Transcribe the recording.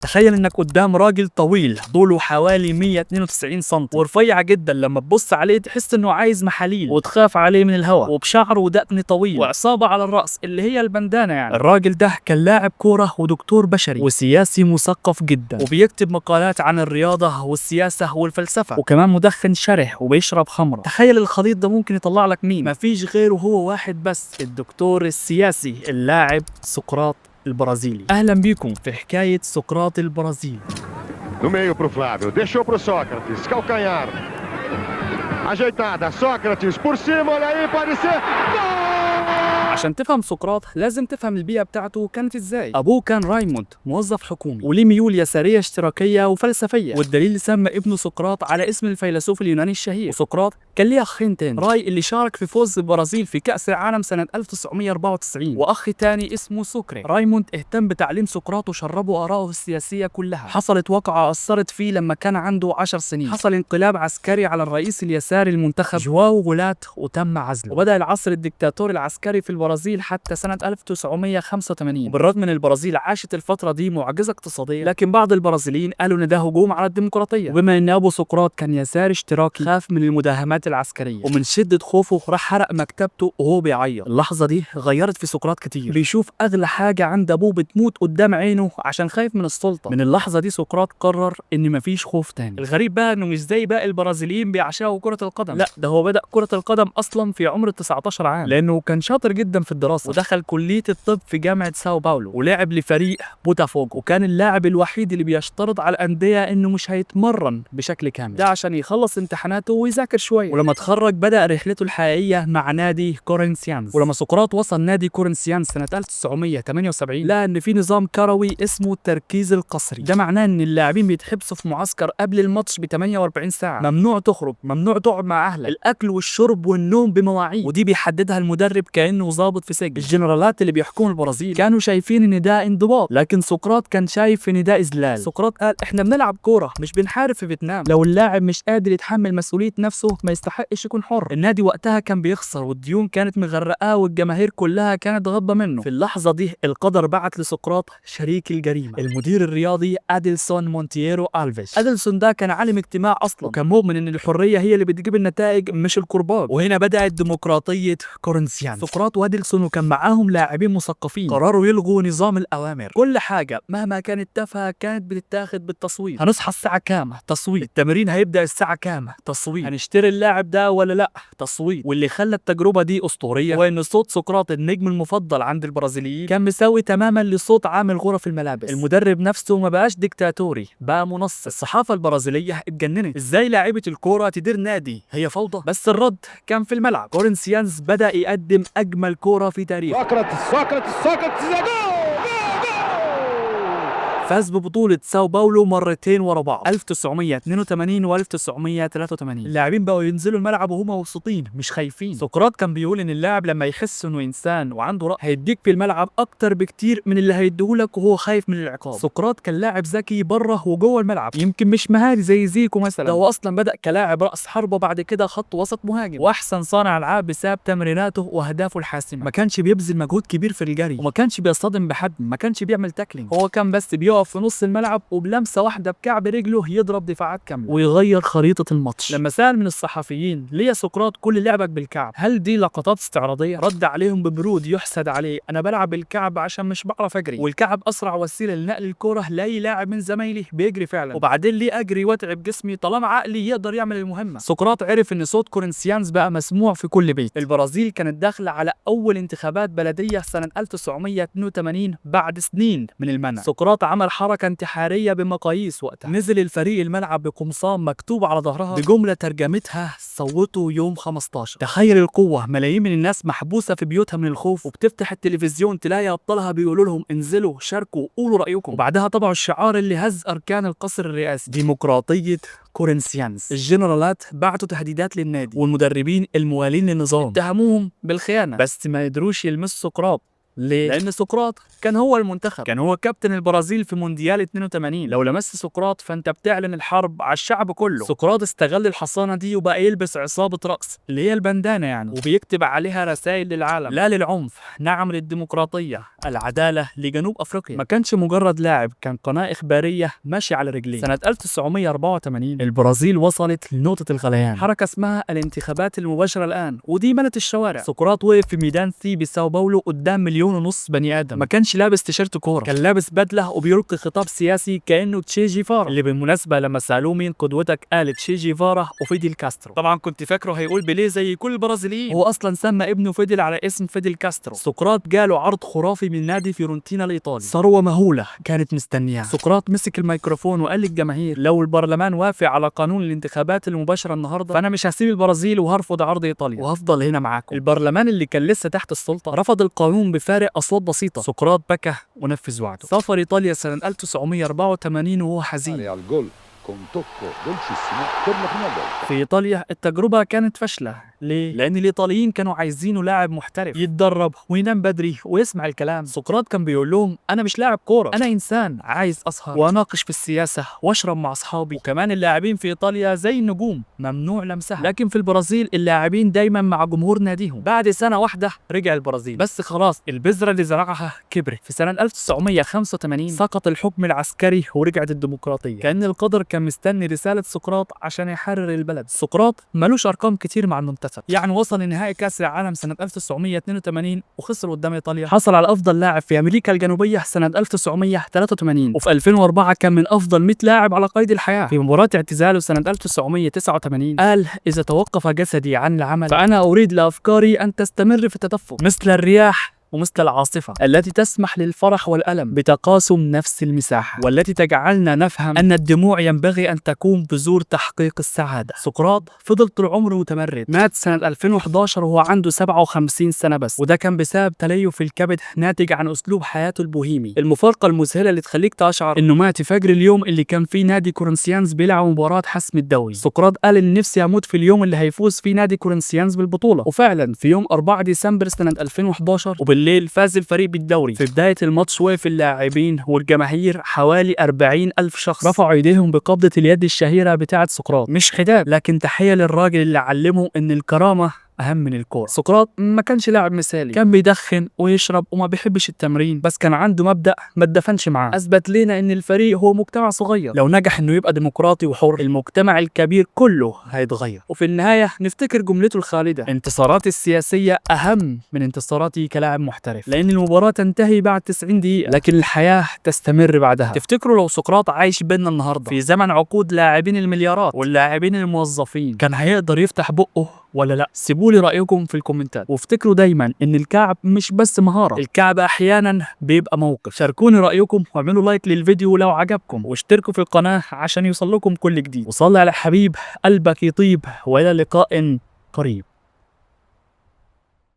تخيل انك قدام راجل طويل طوله حوالي 192 سم ورفيع جدا، لما تبص عليه تحس انه عايز محاليل وتخاف عليه من الهواء، وبشعر ودقن طويل وعصابه على الراس اللي هي البندانه. يعني الراجل ده كان لاعب كورة ودكتور بشري وسياسي مثقف جدا، وبيكتب مقالات عن الرياضة والسياسة والفلسفة، وكمان مدخن شره وبيشرب خمره. تخيل الخليط ده ممكن يطلع لك مين؟ مفيش غيره، هو واحد بس، الدكتور السياسي اللاعب سقراط البرازيلي. اهلا بيكم في حكاية سقراط البرازيلي. No meio pro Flávio, deixou pro Sócrates, calcanhar. Ajeitada, Sócrates por cima, olha aí, pode ser. Gol! عشان تفهم سقراط لازم تفهم البيئة بتاعته كانت ازاي. ابوه كان رايموند، موظف حكومي وليه ميول يسارية اشتراكية وفلسفية، والدليل سمى ابنه سقراط على اسم الفيلسوف اليوناني الشهير. وسقراط كان ليه اخين تاني، راي اللي شارك في فوز البرازيل في كأس العالم سنة 1994، واخ تاني اسمه سوكري. رايموند اهتم بتعليم سقراط وشربه آراءه السياسية كلها. حصلت واقعة أثرت فيه لما كان عنده 10 سنين. حصل انقلاب عسكري على الرئيس اليساري المنتخب جواو غولات وتم عزله، وبدأ العصر الدكتاتوري العسكري في البرازيل حتى سنة 1985. وبالرغم من البرازيل عاشت الفترة دي معجزة اقتصادية، لكن بعض البرازيليين قالوا ان ده هجوم على الديمقراطية. وبما ان ابو سقراط كان يساري اشتراكي، خاف من المداهمات العسكرية، ومن شدة خوفه راح حرق مكتبته وهو بيعيط. اللحظة دي غيرت في سقراط كتير، بيشوف اغلى حاجة عند ابوه بتموت قدام عينه عشان خايف من السلطة. من اللحظة دي سقراط قرر ان مفيش خوف تاني. الغريب بقى انه مش زي باقي البرازيليين بيعشقوا كرة القدم، لا ده هو بدأ كرة القدم اصلا في عمر 19 عام، لانه كان شاطر جدا في الدراسة، ودخل كلية الطب في جامعة ساو باولو، ولعب لفريق بوتافوجو، وكان اللاعب الوحيد اللي بيشترط على الأندية انه مش هيتمرن بشكل كامل، ده عشان يخلص امتحاناته ويذاكر شوية. ولما اتخرج بدأ رحلته الحقيقية مع نادي كورنثيانز. ولما سقراط وصل نادي كورنثيانز سنة 1978، لقى ان في نظام كروي اسمه التركيز القسري. ده معناه ان اللاعبين بيتحبسوا في معسكر قبل الماتش ب 48 ساعة، ممنوع تخرج، ممنوع تقعد مع اهلك، الاكل والشرب والنوم بمواعيد، ودي بيحددها المدرب كانه ضابط في سجن. الجنرالات اللي بيحكموا البرازيل كانوا شايفين ان ده انضباط، لكن سقراط كان شايف ان ده اذلال. سقراط قال احنا بنلعب كورة مش بنحارب في فيتنام، لو اللاعب مش قادر يتحمل مسؤولية نفسه ما يستحقش يكون حر. النادي وقتها كان بيخسر والديون كانت مغرقاه والجماهير كلها كانت غاضبه منه. في اللحظة دي القدر بعت لسقراط شريك الجريمة، المدير الرياضي اديلسون مونتيرو الفيش. اديلسون ده كان عالم اجتماع اصلا، وكان مؤمن ان الحرية هي اللي بتجيب النتائج مش الكرباج. وهنا بدات ديمقراطية كورنثيانز. سقراط واديلسون وكان معاهم لاعبين مثقفين قرروا يلغوا نظام الاوامر. كل حاجة مهما كانت تافهة كانت بتتاخد بالتصويت. هنصحى الساعة كام؟ تصويت. التمرين هيبدا الساعة كام؟ تصويت. هنشتري اللاعب ده ولا لا؟ تصويت. واللي خلى التجربة دي اسطورية هو ان صوت سقراط النجم المفضل عند البرازيليين كان مساوي تماما لصوت عامل غرف الملابس. المدرب نفسه ما بقاش ديكتاتوري، بقى منصف. الصحافة البرازيليه اتجننت، ازاي لاعيبه الكورة تدير نادي؟ هي فوضى. بس الرد كان في الملعب. كورنثيانز بدا يقدم اجمل كورة في تاريخه. Sócrates, Sócrates, Sócrates, é gol! Gol! Gol! فاز ببطولة ساو باولو مرتين ورا بعض، 1982 و 1983. اللاعبين بقوا ينزلوا الملعب وهم مبسوطين مش خايفين. سقراط كان بيقول ان اللاعب لما يحس انه انسان وعنده رأي هيديك في الملعب اكتر بكتير من اللي هيديهولك وهو خايف من العقاب. سقراط كان لاعب ذكي بره وجوه الملعب، يمكن مش مهاري زي زيكو مثلا، ده هو اصلا بدأ كلاعب رأس حربة بعد كده خط وسط مهاجم، واحسن صانع العاب بسبب تمريراته واهدافه الحاسمة. ما كانش بيبذل مجهود كبير في الجري، وما كانش بيصطدم بحد، ما كانش بيعمل tackling، هو كان بس بيقف في نص الملعب وبلمسه واحدة بكعب رجله يضرب دفاعات كاملة ويغير خريطة الماتش. لما سأل من الصحفيين ليه يا سقراط كل لعبك بالكعب، هل دي لقطات استعراضيه؟ رد عليهم ببرود يحسد عليه، انا بلعب بالكعب عشان مش بعرف اجري، والكعب اسرع وسيلة لنقل الكره لاي لاعب من زمايلي بيجري فعلا، وبعدين ليه اجري واتعب جسمي طالما عقلي يقدر يعمل المهمة. سقراط عرف ان صوت كورنثيانز بقى مسموع في كل بيت. البرازيل كانت داخله على اول انتخابات بلديه سنة 1982 بعد سنين من المنع. سقراط عمل حركة انتحارية بمقاييس وقتها، نزل الفريق الملعب بقمصان مكتوب على ظهرها بجملة ترجمتها صوتوا يوم 15. تخيل القوة، ملايين من الناس محبوسة في بيوتها من الخوف، وبتفتح التلفزيون تلاقي ابطالها بيقولوا لهم انزلوا شاركوا قولوا رايكم. وبعدها طبعوا الشعار اللي هز اركان القصر الرئاسي، ديمقراطية كورنثيانز. الجنرالات بعتوا تهديدات للنادي، والمدربين الموالين للنظام اتهموهم بالخيانة، بس ما قدروش يلمسوا سقراط ليه؟ لأن سقراط كان هو المنتخب، كان هو كابتن البرازيل في مونديال 82. لو لمست سقراط فأنت بتعلن الحرب على الشعب كله. سقراط استغل الحصانة دي وبقى يلبس عصابة رأس اللي هي البندانة يعني، وبيكتب عليها رسائل للعالم: لا للعنف، نعم للديمقراطية، العدالة لجنوب أفريقيا. ما كانش مجرد لاعب، كان قناة إخبارية ماشية على رجليه. سنة 1984 البرازيل وصلت لنقطة الغليان، حركة اسمها الانتخابات المباشرة الآن، ودي ملت الشوارع. سقراط وقف في ميدان سي بساو باولو قدام 1.5 مليون بني آدم. ما كانش لابس تيشيرت كورة، كان لابس بدلة وبيلقي خطاب سياسي كأنه تشي جيفارا، اللي بالمناسبة لما سألوه مين قدوتك قال تشي جيفارا وفيديل كاسترو. طبعا كنت فاكره هيقول بيليه زي كل البرازيليين، هو أصلا سمى ابنه فيديل على اسم فيديل كاسترو. سقراط جاله عرض خرافي من نادي فيورنتينا الإيطالي، ثروة مهولة كانت مستنياه. سقراط مسك الميكروفون وقال للجماهير: لو البرلمان وافق على قانون الانتخابات المباشرة النهارده فأنا مش هسيب البرازيل وهرفض عرض إيطاليا وهفضل هنا معاكم. البرلمان اللي كان لسه تحت السلطة رفض القانون بفارق أصوات بسيطة. سقراط بكى ونفذ وعده. سافر إيطاليا سنة 1984 وهو حزين. Al gol con tocco dolcissimo per la prima volta. في إيطاليا التجربة كانت فاشلة. ليه؟ لأن الإيطاليين كانوا عايزينه لاعب محترف يتدرب وينام بدري ويسمع الكلام. سقراط كان بيقول لهم: أنا مش لاعب كورة، أنا إنسان عايز أسهر وأناقش في السياسة وأشرب مع أصحابي. وكمان اللاعبين في إيطاليا زي النجوم، ممنوع لمسها. لكن في البرازيل اللاعبين دايما مع جمهور ناديهم. بعد سنة واحدة رجع البرازيل، بس خلاص البذرة اللي زرعها كبرت. في سنة 1985 سقط الحكم العسكري ورجعت الديمقراطية. كأن القدر كان مستني رسالة سقراط عشان يحرر البلد. سقراط ملوش أرقام كتير مع المنتخب، يعني وصل لنهائي كأس العالم سنة 1982 وخسر قدام إيطاليا. حصل على أفضل لاعب في أمريكا الجنوبية سنة 1983، وفي 2004 كان من أفضل 100 لاعب على قيد الحياة. في مباراة اعتزاله سنة 1989 قال: إذا توقف جسدي عن العمل فأنا أريد لأفكاري أن تستمر في التدفق مثل الرياح ومثل العاصفة التي تسمح للفرح والألم بتقاسم نفس المساحة، والتي تجعلنا نفهم أن الدموع ينبغي أن تكون بذور تحقيق السعادة. سقراط فضل طول عمره متمرد. مات سنة 2011 وهو عنده 57 سنة بس، وده كان بسبب تليف الكبد ناتج عن أسلوب حياته البوهيمي. المفارقة المذهلة اللي تخليك تشعر إنه مات فجر اليوم اللي كان فيه نادي كورنثيانز بيلعب مباراة حسم الدوري. سقراط قال إن نفسي أموت في اليوم اللي هيفوز فيه نادي كورنثيانز بالبطولة، وفعلا في يوم 4 ديسمبر سنة 2011 وبالليل فاز الفريق بالدوري. في بداية الماتش وقف اللاعبين والجماهير حوالي 40,000 شخص، رفعوا ايديهم بقبضة اليد الشهيرة بتاعة سقراط. مش حداد، لكن تحية للراجل اللي علمه ان الكرامة أهم من الكورة. سقراط ما كانش لاعب مثالي، كان بيدخن ويشرب وما بيحبش التمرين، بس كان عنده مبدأ ما اتدفنش معاه. أثبت لنا إن الفريق هو مجتمع صغير، لو نجح إنه يبقى ديمقراطي وحر المجتمع الكبير كله هيتغير. وفي النهاية نفتكر جملته الخالدة: انتصاراتي السياسية أهم من انتصاراتي كلاعب محترف، لأن المباراة تنتهي بعد 90 دقيقة لكن الحياة تستمر بعدها. تفتكروا لو سقراط عايش بينا النهاردة في زمن عقود لاعبين المليارات واللاعبين الموظفين كان هيقدر يفتح بقه ولا لا؟ سيبولي رأيكم في الكومنتات، وافتكروا دايما ان الكعب مش بس مهارة، الكعب احيانا بيبقى موقف. شاركوني رأيكم واعملوا like للفيديو لو عجبكم، واشتركوا في القناة عشان يوصل لكم كل جديد. وصلي على حبيب قلبك يطيب، والى لقاء قريب.